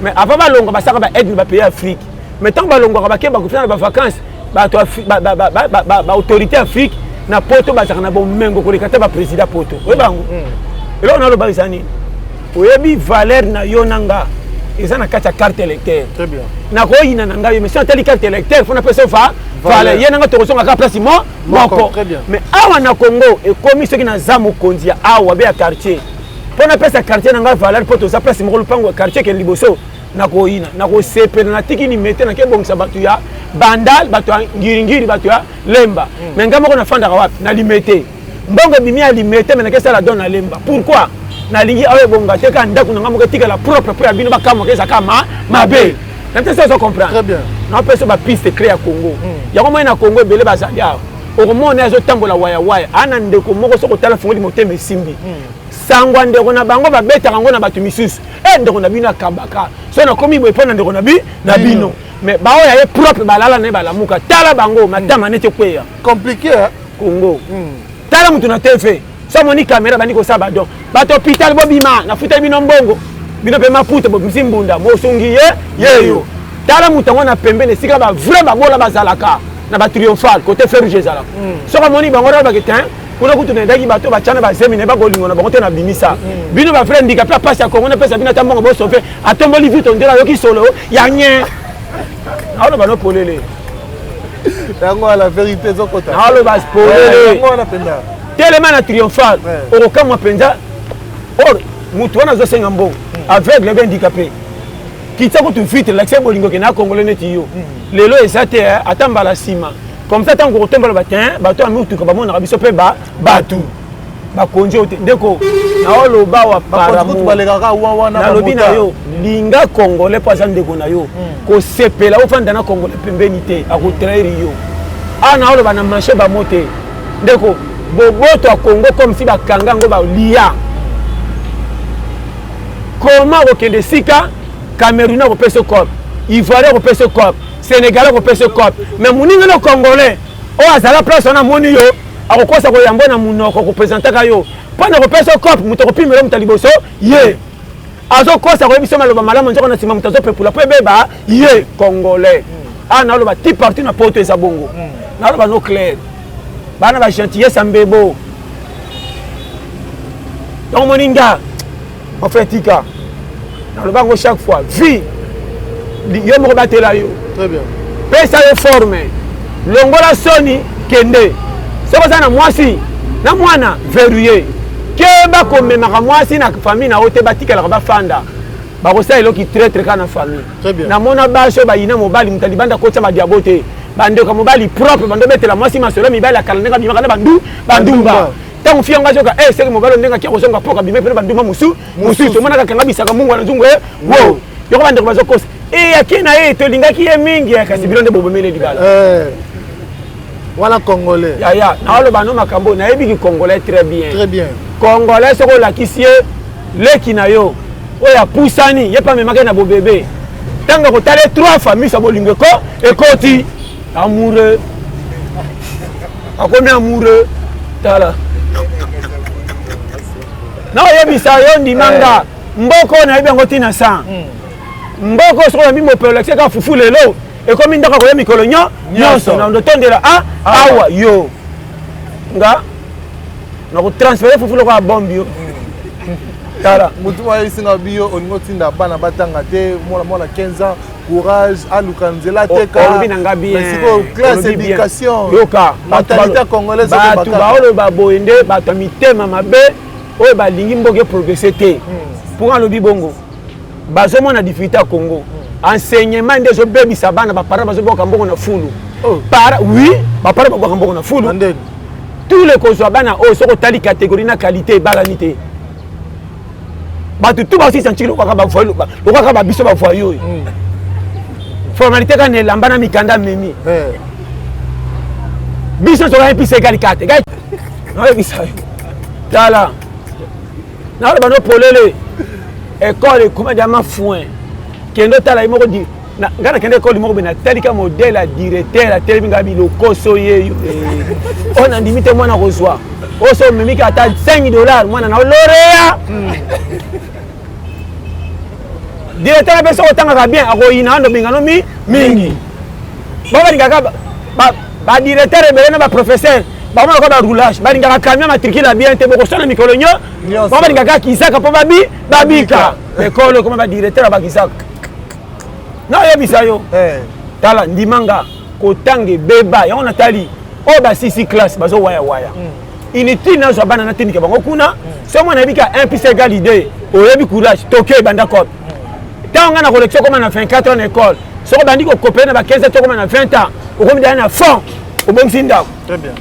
mais avant balongwa, basalaka baaide na bapays Afrique. Mais ntango balongwaka, bake bakofina na bavacance, bato baautorité Afrique na poto bazalaka na bomengo koleka te baprésident poto. Oyeba yango. Eloko naloba eza nini? Oyebi valeur na yo na nga eza na kati ya carte électeur. Nakoyina na ngai yo, mais si natali carte électeur, fo napesa va valeur. Ye na nga tokozonga kaka place mo moko. Mais awa na Congo ekomi, soki naza mokonzi ya awa be ya quartier, mpo napesa quartier na ngai valeur, mpo toza place moko, lupango ya quartier ekende liboso, nakoyina, nakosepela, natiki Limete, nakebongisa bato ya Bandal, bato ya Ngiringiri, bato ya Lemba. Mais ngai moko nafandaka wapi? Na Limete. Mbongo ebimi ya Limete, me nakesala don na Lemba. Pourquoi? Nalingi awa ebonga te, kaka ndako na ngai moko etikala propre mpo ya bino bakamwaka, ezaka ma mabe na te. So ozo comprendre, napesa bapiste clé ya Congo. Yango moi na Congo ebele bazali awa, okomona azotambola wayawaya, ana ndeko moko soki otala fongoli motema esimbi sangwa ndeko na bango, babetaka yango na bato misusu. E ndeko na bino akabaka so nakomi boye mpo na ndeko na bino. Mais baoyo aye propre, balala na ye, balamuka, tala bango matama neti ekweya. Compliqué, hein? Congo, tala motu na TV, so amoni caméra, bandi kosala badon. Bato hôpital bobima, nafuteli bino mbongo, bino mpe maputa bobimisi mbunda mosungi ye yeyo. Tala moto yango na pembeni, esika bavrai babola bazalaka na batriomphal, côté feu rouge ezalaka. Soki amoni bango, alobaki te kuna kutu naendaki bato batyana bazemi na ye, bakolingo na bango te. Na bimisa bino bavrai ndika mpe apasi ya Kongo, napesa bino ata mbongo bosauve. Atomboli vite ondela, ayoki solo ya nye, aoloba no polele. Yango wana vérité ezokota. Naoloba polele. Yango wana mpenza. Telema na triomphal, okokamwa mpenza. Or motu wana azosenga mbongo, aveugle be handicapé, kitia kutu vitre, lakisa bolingo ke na congolais neti yo. Lelo eza te, ata mbala nsima comme ça, ntango kotombola batin, bato ya mituka bamonaka biso mpe bato bakonzi oyo te. Ndeko, naoloba wa nalobi na yo, linga congolais mpo aza ndeko na yo. Kosepela ofanda na congolais pembeni te, akotrahir yo. Awa naoloba na marché bamo te, ndeko. Boboto ya Congo, comme si bakanga yango balia. Koma okokende esika Cameroun akopesa cop, Ivoirien akopesa cop, Sénégal akopesa cop, mais moninga no congolais oyo azala place wana, amoni yo, akokosa koyambo na monoko, kopresentaka yo mpo na kopesa cop. Moto akopimela, moto ya liboso ye azokosa koyebi biso maloba malamu, nzoko na nsima moto azopepula mpo ebeba ye congolais. Awa naloba ti partout na poto eza bongo. Naloba no clair, bana bagentillesse ya mbebo. Donc moni nga, mon frère, tika naloba yango chaque fois, vie yo moko batela yo. Très bien. Pesa yo forme, longola soni, kende. Soki oza na mwasi na mwana, verrouille, keba komemaka mwasi na famille na yo te. Batikalaka bafanda, bakosala eloki traître kaka na famille. Namona basi oyo bayina mobali, moto alibanda kotia badiabo te. Bandeko ya mobali propre bando betela mwasi masolo mibali ya kala, ndenge abimaka na bandu bandumba. Ntango fi yango azoka e seke mobali ndenge akia kozonga poka, abime pene bandumba mosusu mosusu, omonaka kanga bisaka mungu na nzungu e wo yoko. Bandeko bazokosa e ake na ye, tolingaki ye mingi, kasi bino nde bobomeli libala. Wana congolais. Yaya, naoloba no makambo nayebiki congolais très bien. Très bien. Congolais, soki olakisi ye leki na yo oyo apusani, ye mpe amemaki na bobebe, ntango akotala ye trois fois, miso ya bolingo eko ekoti, amoureux, akomi amoureux. Tala, naoyebisa yo, ndimanga mboka oyo nayebi yango ntina sa mboka oyo. Soki oyambi mopelo, olakisi kaka fufu, lelo ekomi ndako, akoya mikolo nyonso na ndotondela a awa yo nga nakotransfere fufu lokola bombe yo. Tala. Motu ayebisinga biyo, olingi otinda bana batanga te, mwana mwana 15 ans, courage, aluka nzela teka. Olobi na nga bien. Sikoyo classe, éducation, yoka, mentalité congolaise. Bato baoloba boye nde bato ya mitema mabe oyo balingi mboka eprogresse te. Mpo alobi bongo, bazomona difficulté ya Congo, enseignement nde ezobebisa bana. Baparent bazobwaka mbongo na fulu. Para oui, baparent babwaka mbongo na fulu. Tous les kozwa bana oyo, soki otali catégorie na qualité, ebalani te. Bato tu basisa ntiki lokwaka babiso bavoyo oyo, formalité kaka na elamba na mikanda memi biso. Soki episa ekali kate, naoyebisa yo. Tala, naloba no polele, ekole ekoma diama foin. Kende otala ye moko di ngai nakende ekole moko boye, natali ka modele ya directeur atelemi ngai bilokoso ye yo eh. Oyo nandimi te mwana kozwa oyo so omemiki ata 5 $ mwana na lauréat. Directeur ape soki otangaka bien, akoyina ando bengano mi mingi. Bo balingaka badirecteur ebele na baprofesseur, bango lokola baroulage, balingaka camion matricule ya bien te. Bokosala mikolo nyo, bango balingaka kisaka mpo babi babika ekole okoma badirecteur ya bakisaka. Nayebisa yo, eh. Tala, ndimanga kotanga ebeba yango. Natali oyo basisi classe bazowayawaya. Inutile nazwa bana natindika bango kuna. So mwana ayebi ka 1 plus égal 2, oyebi courage toke ebanda cope. Ntango ngai na collection okoma na 24 ans na école, soki obandi kokopele na ba 15 ans, tokoma na 20 ans, okomi deja na fond, obongisi ndako.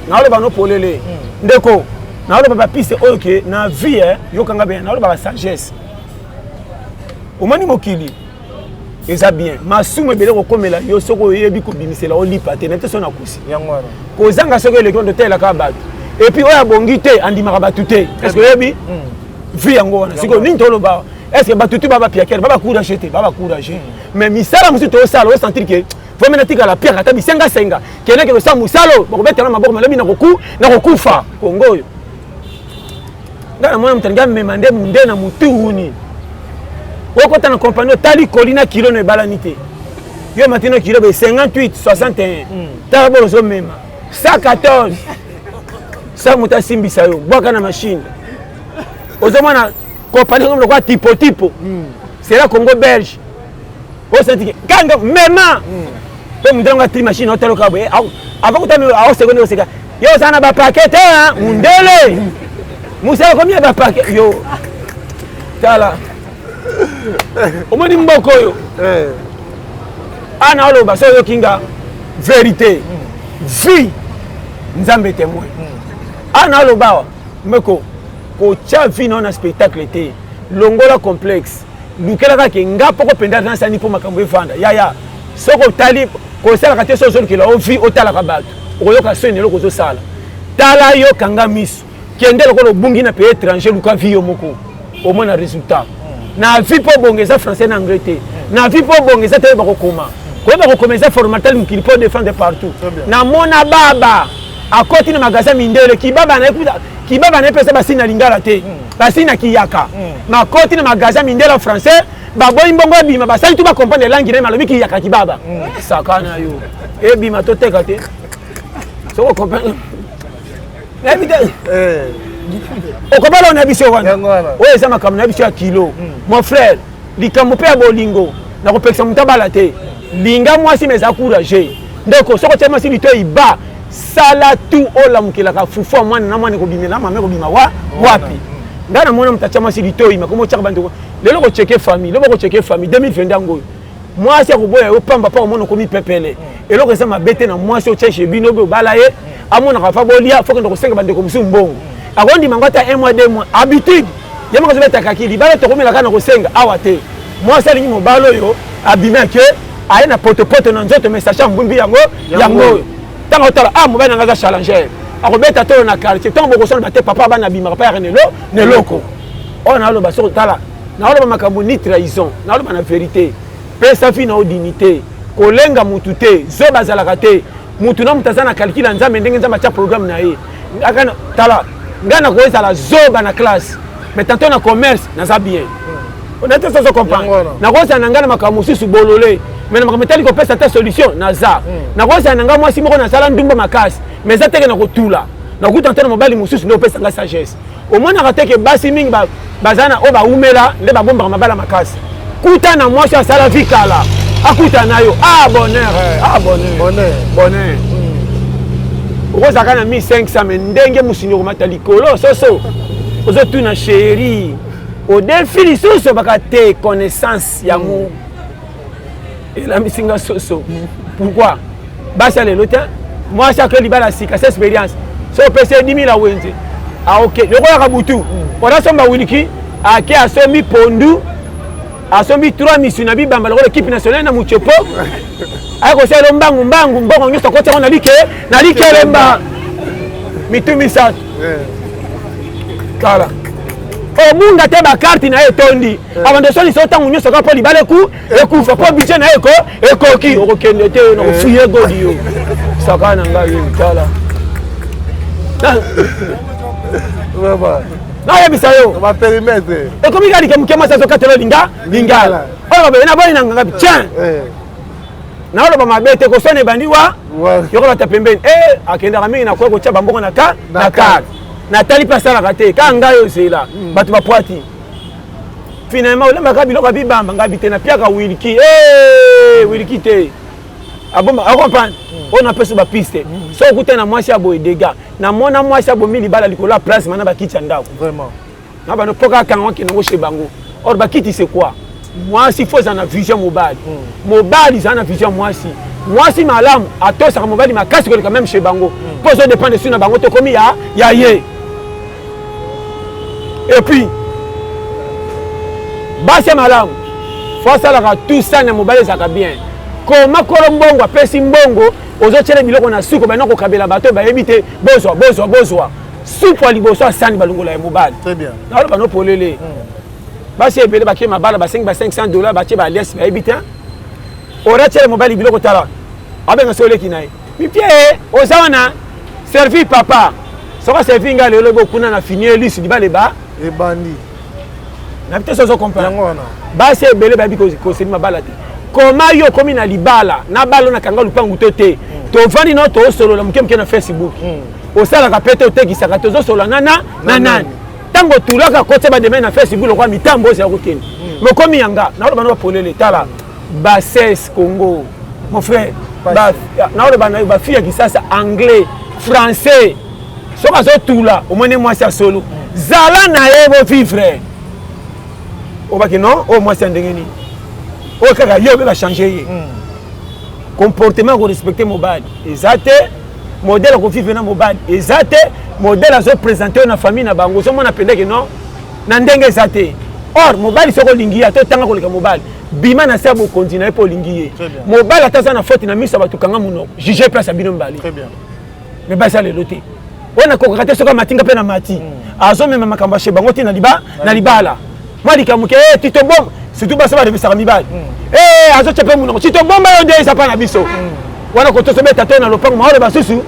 Naoloba no polele, ndeko, naoloba bapiste oyo ke na vie. Yokanga bien, naoloba basagesse. Omoni mokili eza bien, masumu ebele kokomela yo soki oyebi kobimisela olipa te. Nayebi te so nakusi kozanga soki eleki ondo otelelaka bato. Et puis oyo abongi te andimaka bato te. Est ce que oyebi vie yango wana? Sikoyo nini toloba? Est ce que bato tu babapiakere, babacourage te? Babacourage, mais misala mosusu toosala, osentir ke vraimen natikala piaka ata bisengasenga, kendeke kosala mosala oyo bakobetela maboko, malobi nakokufa. Kongo oyo ngai namona moto alingi amema nde munde na mutuhuni. Okota na kompani, otali koli na kilo no ebalani te. Yo matino kilo be 58, 61, tala bo ozomema 114 sa moto asimbisa yo, bwaka na machine. Ozomona kompani ozomo lokola tipo sera Congo belge, osantike kanga mema mpe mundele ngo atili machine, otaloka boye avant kotala, aosekonde oseka yo oza na bapake te. Mundele mosala komi ya bapake yo. Tala, omoni mboka oyo ana oloba so oyoki nga vérité, vie Nzambe témoin. Ana oloba awa meko kotya vie nao na spectacle te. Longola complexe, lukelaka ke nga poko mpenza nasani mpo makambo evanda. Yaya, soki otali kosalaka te, so ozolukela o vie, otalaka bato, okoyoka soni eloko ozosala. Tala yo, kanga miso, kende lokola obungi na pays étranger, luka vie yo moko, omona résultat na vie. Mpo bongo eza français na anglais te. Na vie mpo bongo eza te oyeba kokoma. Koyeba kokoma eza formatal mokili mpo défendre partout. Namona baba akoti na magasin mindele, kibaba na ye, kibaba na ye mpe eza basini na lingala te, basini na kiyaka. Makoti na magasin mindele français, baboyi mbongo ebima, basali tu bacomprendre elangi na ye, malobi kiyaka kibaba. Saka na yo ebima, toteka te. Soko comprendre, nayebi te okobala na biso wana. Oyo eza makambo na biso ya kilo, mon frère. Likambo mpe ya bolingo, nakopekisa moto abala te. Linga mwasi, mais eza courage, ndeko. Soki otia mwasi litoi ba sala tu olamukelaka fufu ya mwana na mwana ekobimela mama, ekobima wa wapi? Ngai namona moto atia mwasi litoi, makomi otiaka bandeko. Lelo kocheke famille, lobo kocheke famille. 2022 yango oyo, mwasi akoboya yo pamba mpo omona okomi pepele. Eloko eza mabe te na mwasi otia chez bino obe obala ye, amonaka fa bolia, fo kende kosenga bandeko mosusu mbongo. Akondima yango ata un mois, 2 mois, habitude ye moko azobetaka libala. Tokomelaka na kosenga awa te. Mwasi alingi mobali oyo abimi, ake aye na potopoto na nzoto, mais sacha mbumbi yango yango oyo. Ntango otala, ah, mobali nanga aza challenger, akobeta tolo na quartier. Ntango bokosala bate papa bana abimaka pa yaka nelo neloko oyo naoloba. Soki tala, naoloba makambo ni trahison, naoloba na vérité. Pesa fi na yo dignité, kolenga mutu te. Zoba azalaka te. Mutu na mutu aza na calcul ya Nzambe, ndenge Nzambe atia programme na ye. Tala, ngai nakoezala zoba na classe, mais tantôt na commerce naza bien. Na te sozo comprendre, nakozala na ngai na makambo mosusu bolole, mais na makambo etali kopesa te solution naza. Nakozala na ngai mwasi moko nasala ndumba makasi, mais eza teke na kotula nakuta te na mobali mosusu nde opesa ngai sagesse. Omonaka te ke basi mingi baza na oyo baumela nde babombaka mabala makasi. Kuta na mwasi asala vi kala, akuta na yo, ah, bonheur, ah, bonheur, bonheur, bonheur. Okozalaka na 1500, mais ndenge mosuni okomata likolo, soso ozotuna chéri odefi lisusu baka te connaissance yango elambisi nga soso. Pourquoi basi ya lelo te? Mwasi ake libala sika sa expérience, so opesi ye 10 000 awenze, aoke lokolaka butu wana, asomba wiliki, ake asombi pondu, asombi 3 misu na bibamba lokola équipe nationale na mutiopo, aye kosala mbangu mbangu, mbongo nyonso akoti yango na like na likelemba mitu misato. Tala obunga te bakarte na ye etondi eh. abanda osalisa yo ntango nyonso kaka mpo libala eku ekufa mpo budget na ye eko ekoki okokende te nakofuye eh. godi yo saka na ngai yo tala nayebisa yo ekomi kaka like moke mwasi azokatela olinga lingala oyo baboye naboyi na nganga tien eh. Naoloba mabe te, koswana ebandi wa yokolata pembeni e akendaka mingi nakoya kotya bambongo na ka na carte natali mpe asalaka te kaka ngai ozela hmm. bato bapwati finalement olembaka biloko ya bibamba ngai bite napiaka wilki e wilki te abomba acomprendre hmm. oyo napesi bapiste hmm. soki okuta na mwasi ya boye dega namona mwasi abomi libala likolo ya plasma na bakiti ya ndako na bano mpo kaka kanga okende yango chez bango. Or bakiti c'est quoi? Mwasi faut ezala na vision mobali. Hmm. Mobali ezala na vision mwasi. Mwasi malamu atosaka mobali makasi koleka même chez bango. Hmm. Mpo ezo dépendre sur na bango tokomi ya ya ye. Et puis basi ya malamu fo asalaka tout ça na mobali ezalaka bien. Koma kolo mbongo apesi mbongo ozotyela biloko na suko bana kokabela bato bayebi te bozwa bozwa bozwa. Supu ya liboso ya sani balongola ya mobali. Naloba no polele. Basi ebele bakie mabala basengi ba 500 dollars batie ba alliance bayebi te. Oratiele mobali biloko tala. Abenga so oleki na ye. Mipie oza wana servi papa. Soki aservi ngai lelo bo kuna na fini elisi libala eba ebandi. Na bite sozo comprendre. Basi ebele bayebi koseli mabala te. Koma yo okomi na libala na bala na kanga lupangu to te. Tovandi na tosolola moke moke na Facebook. Osalaka pe te otekisaka te ozosolola na na na nani ntango otulaka kotia bademai na Facebook lokola mitambo ozala kokende hmm. mokomi yanga naoloba na bapolele tala bassesse Congo mon frère naoloba na yo bafille ya Kisasa anglais français soki azotula omoni mwasi ya solo zala na ye bovivre obaki non oyo mwasi ya ndenge nini oyo kaka ye obe bachange ye hmm. Comportement ya korespecte mobali eza te modèle akovivre na mobali eza te modèle azopresente yo na famille na bango ozomona mpenza ke non na ndenge eza te. Or mobali soki olingi ye ata otanga koleka mobali bima na se ya bokonzi na ye mpo olingi ye. Mobali ata aza na faute na miso ya bato kanga monoko juge place ya bino mibale. Mais basi ya lelo te oyo nakokaka te soki amatinga mpe na mati hmm. azomema makambo ya chez bango te na libala mwa likambo ke eh, tito bom surtout basi balebisaka mibali hmm. eh, azotya mpe monoko tito bomba yo nde eza mpa na biso hmm. wana kotoso beta to na lopango maolo basusu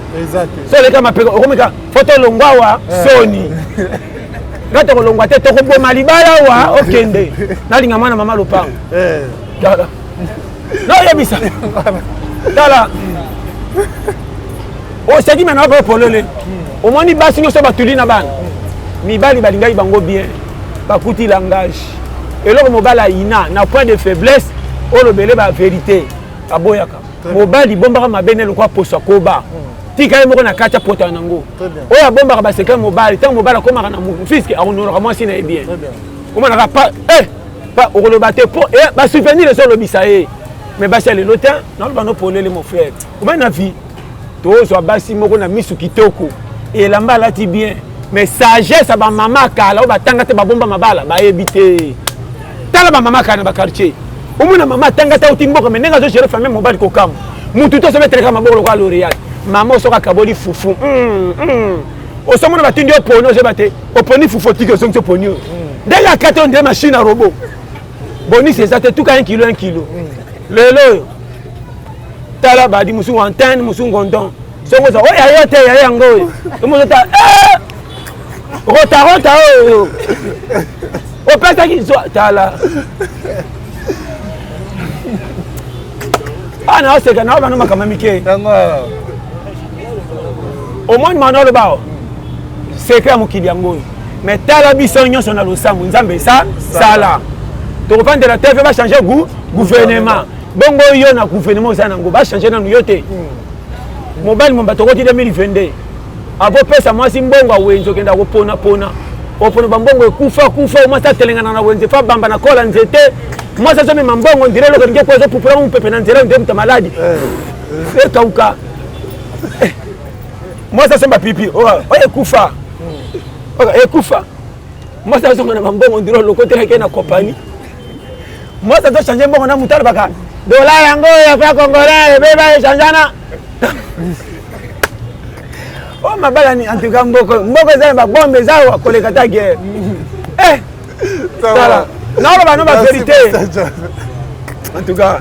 so oleka mapeka okomika fo tolongwa awa eh. Soni nga tokolongwa te tokoboma libala awa okende nalinga mwana mama lopango tala naoyebisa tala oseki me na ope polele omoni basi nyonso batuli na bana mibali balingaki bango bien bakuti langage eloko mobali ayina na point de faiblesse olobele ba vérité aboyaka mobali bombaka mabe ne lokola poso akoba tika ye moko na kati apotana nango oyo abombaka baseka mobali ntango mobali akomaka na fiske akonoloka mwasi na ye bien omonaka pa eh, pa okoloba te po eh, basouvenir ezolobisa ye mais basi ya lelo te naloba no polele mon frère omai na vie tozwa basi moko na misu kitoko elamba alati bien mais sagesse ya bamama kala oyo batanga te babomba mabala bayebi te tala bamama kala na baquartier omona mama atanga te auti mboka mais ndenge azogere famille mobali kokamwa mutu te ozobeteleka maboko lokola lauréat mama osoki akaboli fufu mm, mm. osomona batindi oponi ozoyeba te oponi fufu otiki ozongisi oponi oyo ndenge akati oyo ndire machine ya robot bonisi eza te tuka 1 kilo 1 kilo lelo oyo tala badi mosusu antenne mosusu ngondon songo oza oyo yayo te yayo yango oyo tomozota eh! rotarota oyo opesaki zwa tala awa naoseka nao bano makambo mike omoni mana oloba sekret ya mokili yango oyo mais tala biso nyonso na losambo nzambe esa sala tokofandela te bachange gu gouvernement bongo yo na gouvernement oza nango bachange nanu yo te mobali momba tokoti 2022 avopesa mwasi mbongo awenze okenda koponapona opona bambongo ekufa kufa mwasi atelengana na wenze fa bamba na kola nzete mwasi azomema mbongo ndire eloko elingi ekwa ezopupula mopepe na nzela nde moto maladi ekauka mwasi asomba pipi oyo ekufa ekufa mwasi azonga na bambongo ndire olokotelaki na kompani mwasi azochange mbongo na moto alobaka dola yango ya fra congolais ebeba echangeana. O mabala ni en tout cas mboko mboko eza na babombe eza awa koleka ta guerre. Eh tala naoloba no ba vérité. En tout cas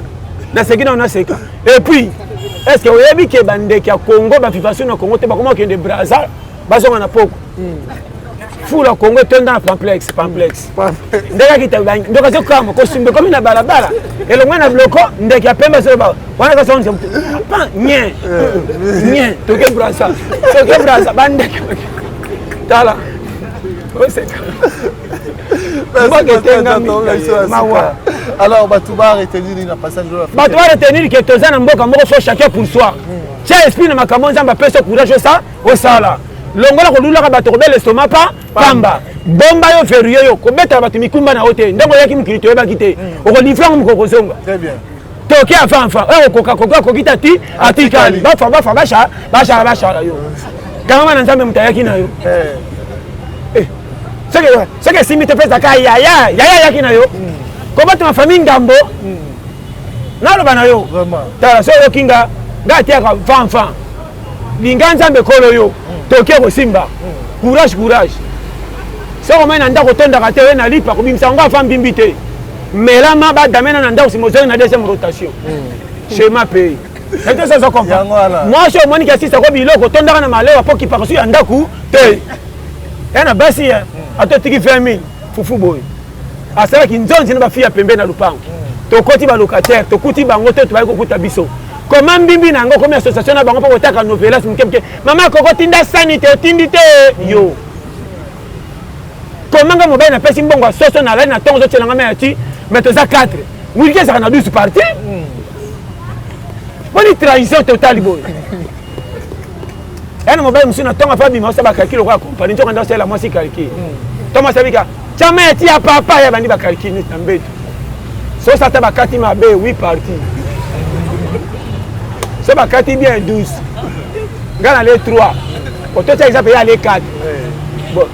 naseki nao naseka. Et puis est ce que oyebi ke bandeke ya Congo bavivation na Congo te bakoma kokende Brazza bazonga na poko fula Congo etonda na pamplex pamplex ndeke akita ndeke azokama kosumba ekomi na balabala elongwe na biloko ndeke ya pembe azoloba wana kasonza pan nye nye toke Brazza toke Brazza bandeke tala oseka mboka etengami mawa. Alors bato ba retenir nini na passage oyo? Bato ba retenir ke toza na mboka moko, faut chacun pour soi. Tia esprit na makambo Nzambe apesi yo courage osa osala. Longola kolulaka bato kobela estomac pa pamba. Bomba yo verrouille yo kobetaka bato mikumba na yo te. Ndenge oyaki mokili toyebaki te. Okolivre yango mokolo kozonga. Très bien. Toke avant avant oyo okoka koka akoki te ati atikali bafa bafa basha bashala bashala yo. Kangama na Nzambe moto ayaki na yo. Soki esimbi te mpe ezaka yaya yaya ayaki na yo. Kobatama famille ngambo. Naloba na yo. Tala soki oyoki nga nga ateyaka fan fan. Linga Nzambe kolo yo. Toke kosimba. Courage courage. Soki omai na ndako otondaka te oye na lipa kobimisa yango afa mbimbi te. Melama badamena na ndako sima ozongi na deuxième rotation. Schéma pays. Ete ça ça comprend. Mwasi omoni kasi sako biloko tondaka na malewa po kipaka su ya ndako te. Ya na basi ya ato tiki 20 000 fufu boye. Asalaki nzonzi na bafi ya pembe na lupango. Tokoti ba locataire, tokuti bango te tobayi kokuta biso. Koma mbimbi na yango komi association na bango mpo kotaka novelas moke moke. Mama koko tinda sani te otindi te yo. Koma nga mobali napesi mbongo ya soso na alali na ntongo ozotiela nga mai ya ti mais toza 4. Wilki ezalaka na 12 parti. Boni trahison totale boye. Ya na mobali mosusu na ntongo afa abima osala bacalcul lokola kompani nzoka nde osalela mwasi calcul. To mwasi abika tia mai ya ti ya papa ya bandi bacalcul neti na mbeto. Soso ata bakati mabe 8 parti. So bakati bien 12. Nga na le 3. Ototia exemple ya le 4. Bon.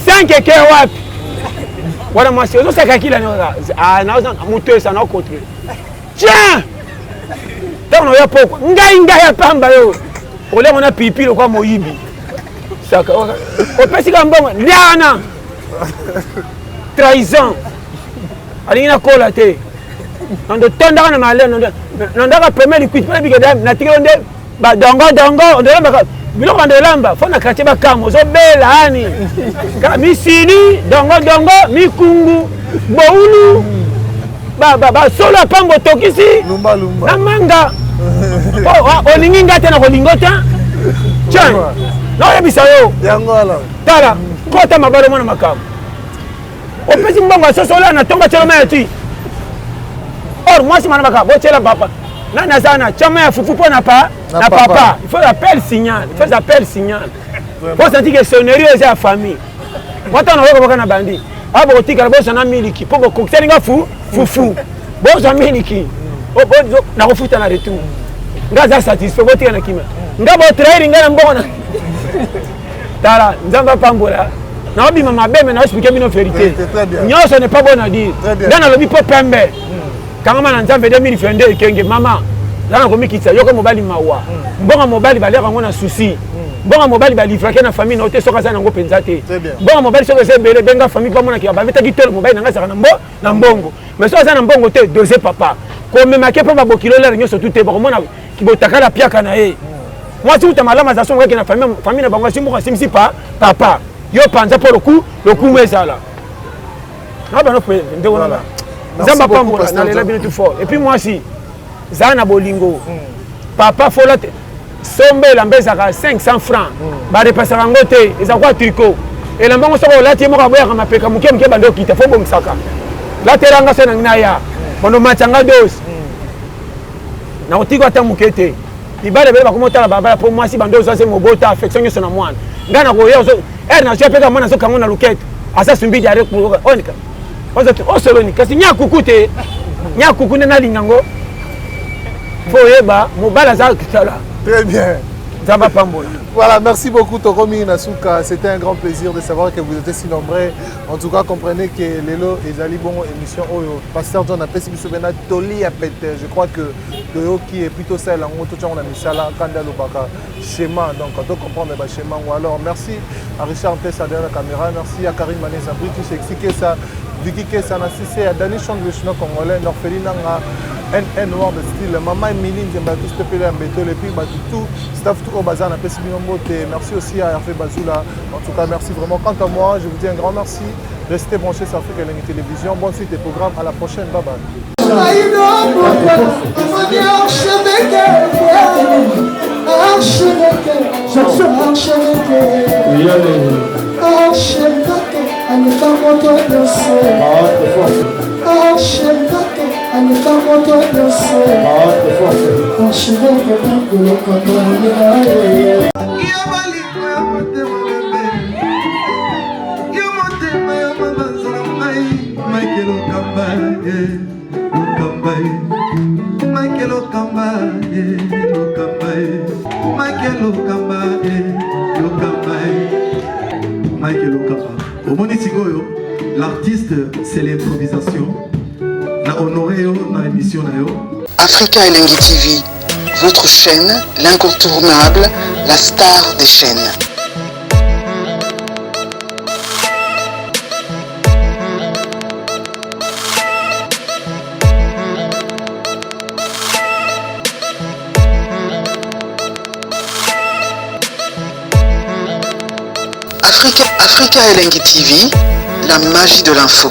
5 eke wapi? Wana mwasi ozosaka kila ni ah na moto esa na contrôler. Tiens! Ntango naoya pokwa ngai ngai ya pamba yo olengo na pipi lokwa moyibi saka opesi ka mbongo lia wana trahison alingi nakola te nando tondaka na male nandaka premier liquide mpona bikeda natikelo nde badongo dongo ondolambaka biloko bando olamba fo na quartier bakama ozobela ani kaka misili dongo dongo mikungu boulu basolo ya pambo otokisi na manga olingi nga te na kolingo te tiens naoyebisa yo tala kota mabala omona makambo opesi mbongo ya soso ola na ntongo atyela mai ya ti or mwasi mana baka botyela papa nani aza na tya mai ya fufu mpo na pa na papa il faut appel signal, il faut appel signal po santi ke sonnerie oyo eza ya famille. Mwa ntango nayoka baka na bandi awa bokotikala bozwa na miliki mpo bokokiseli nga fu fufu bozwa miliki nakofuta na retour nga aza satisfait botika na kima nga botrahiri nga na mbongo na tala Nzambe apambola naobima mabe me naoexplike bino vérité nyonso n'est pas bon à dire nga nalobi mpo pembe kangama na Nzambe 2022 ekenge mama za na komikitisa yoko mobali mawa mbongo mobali baliaka yango na souci mbongo mobali balivrake na famille na yo te soki aza nango mpenza te mbongo mobali soki eza ebele benga famille bamonaki babetaki tolo mobali na ngai azalaka na mbongo mais soki aza na mbongo te dose papa komemake mpo babokilo lere nyonso tu te bakomona botakala piaka na ye mwasi uta malamu aza songo kake na famille na bango asi moko asimisi pa papa yo panza mpo loku lokumu ezala na bano ndeko nanga Nzambe apambola nalela bino tout fort. Et puis mwasi zala na bolingo papa fola te somba elamba ezalaka 500 francs barepasaka yango te eza kwa tricot elamba yango soki olati ye moko aboyaka mapeka moke moke bando okita fo bongisaka latelanga so nangi naya bando matanga dose nakotika ata moke te mibale ebele bakoma otala balabala mpo mwasi bando ozwa se mobota affection nyonso na mwana ngai nakoya ere nazwa mpe kaka mwana azokango na lokete aza sumbi diare onika osoloni kasi nyakuku te nyakuku nde nalinga yango fo oyeba mobali aza tala Très bien. Nzambe apambola. Voilà, merci beaucoup Tokomi Nasuka. C'était un grand plaisir de savoir que vous étiez si nombreux. En tout cas, comprenez que Lelo ezali bongo émission oyo. Pasteur John apesi biso bena toli ya pete. Je crois que toyoki et plutôt ça lango to tyango na misala kanda lobaka schéma. Donc to comprendre ba schéma ou alors merci à Richard Tessa derrière la caméra, merci à Karim Maneza British Exi Kessa, Vicky Kessa na Cissé, à Dani Chong le chinois congolais, Norfeli Nanga NN World Style, Maman Emily Nzemba tous pepele ya Mbetole et puis bato tout staff tout au bazar napesi bino mbote. Merci aussi à Hervé Bazoula. En tout cas, merci vraiment. Quant à moi, je vous dis un grand merci. Restez branchés sur Afrique Elengi Télévision. Bonne suite des programmes. À la prochaine. Bye bye. Michael Okamba, Okamba, Michael Okamba, Okamba, Michael Okamba. Omoni sikoyo, l'artiste, c'est l'improvisation. Na honoré yo na émission na yo. Africa Elengi TV, votre chaîne, l'incontournable, la star des chaînes. Africa, Africa Elengi TV, la magie de l'info.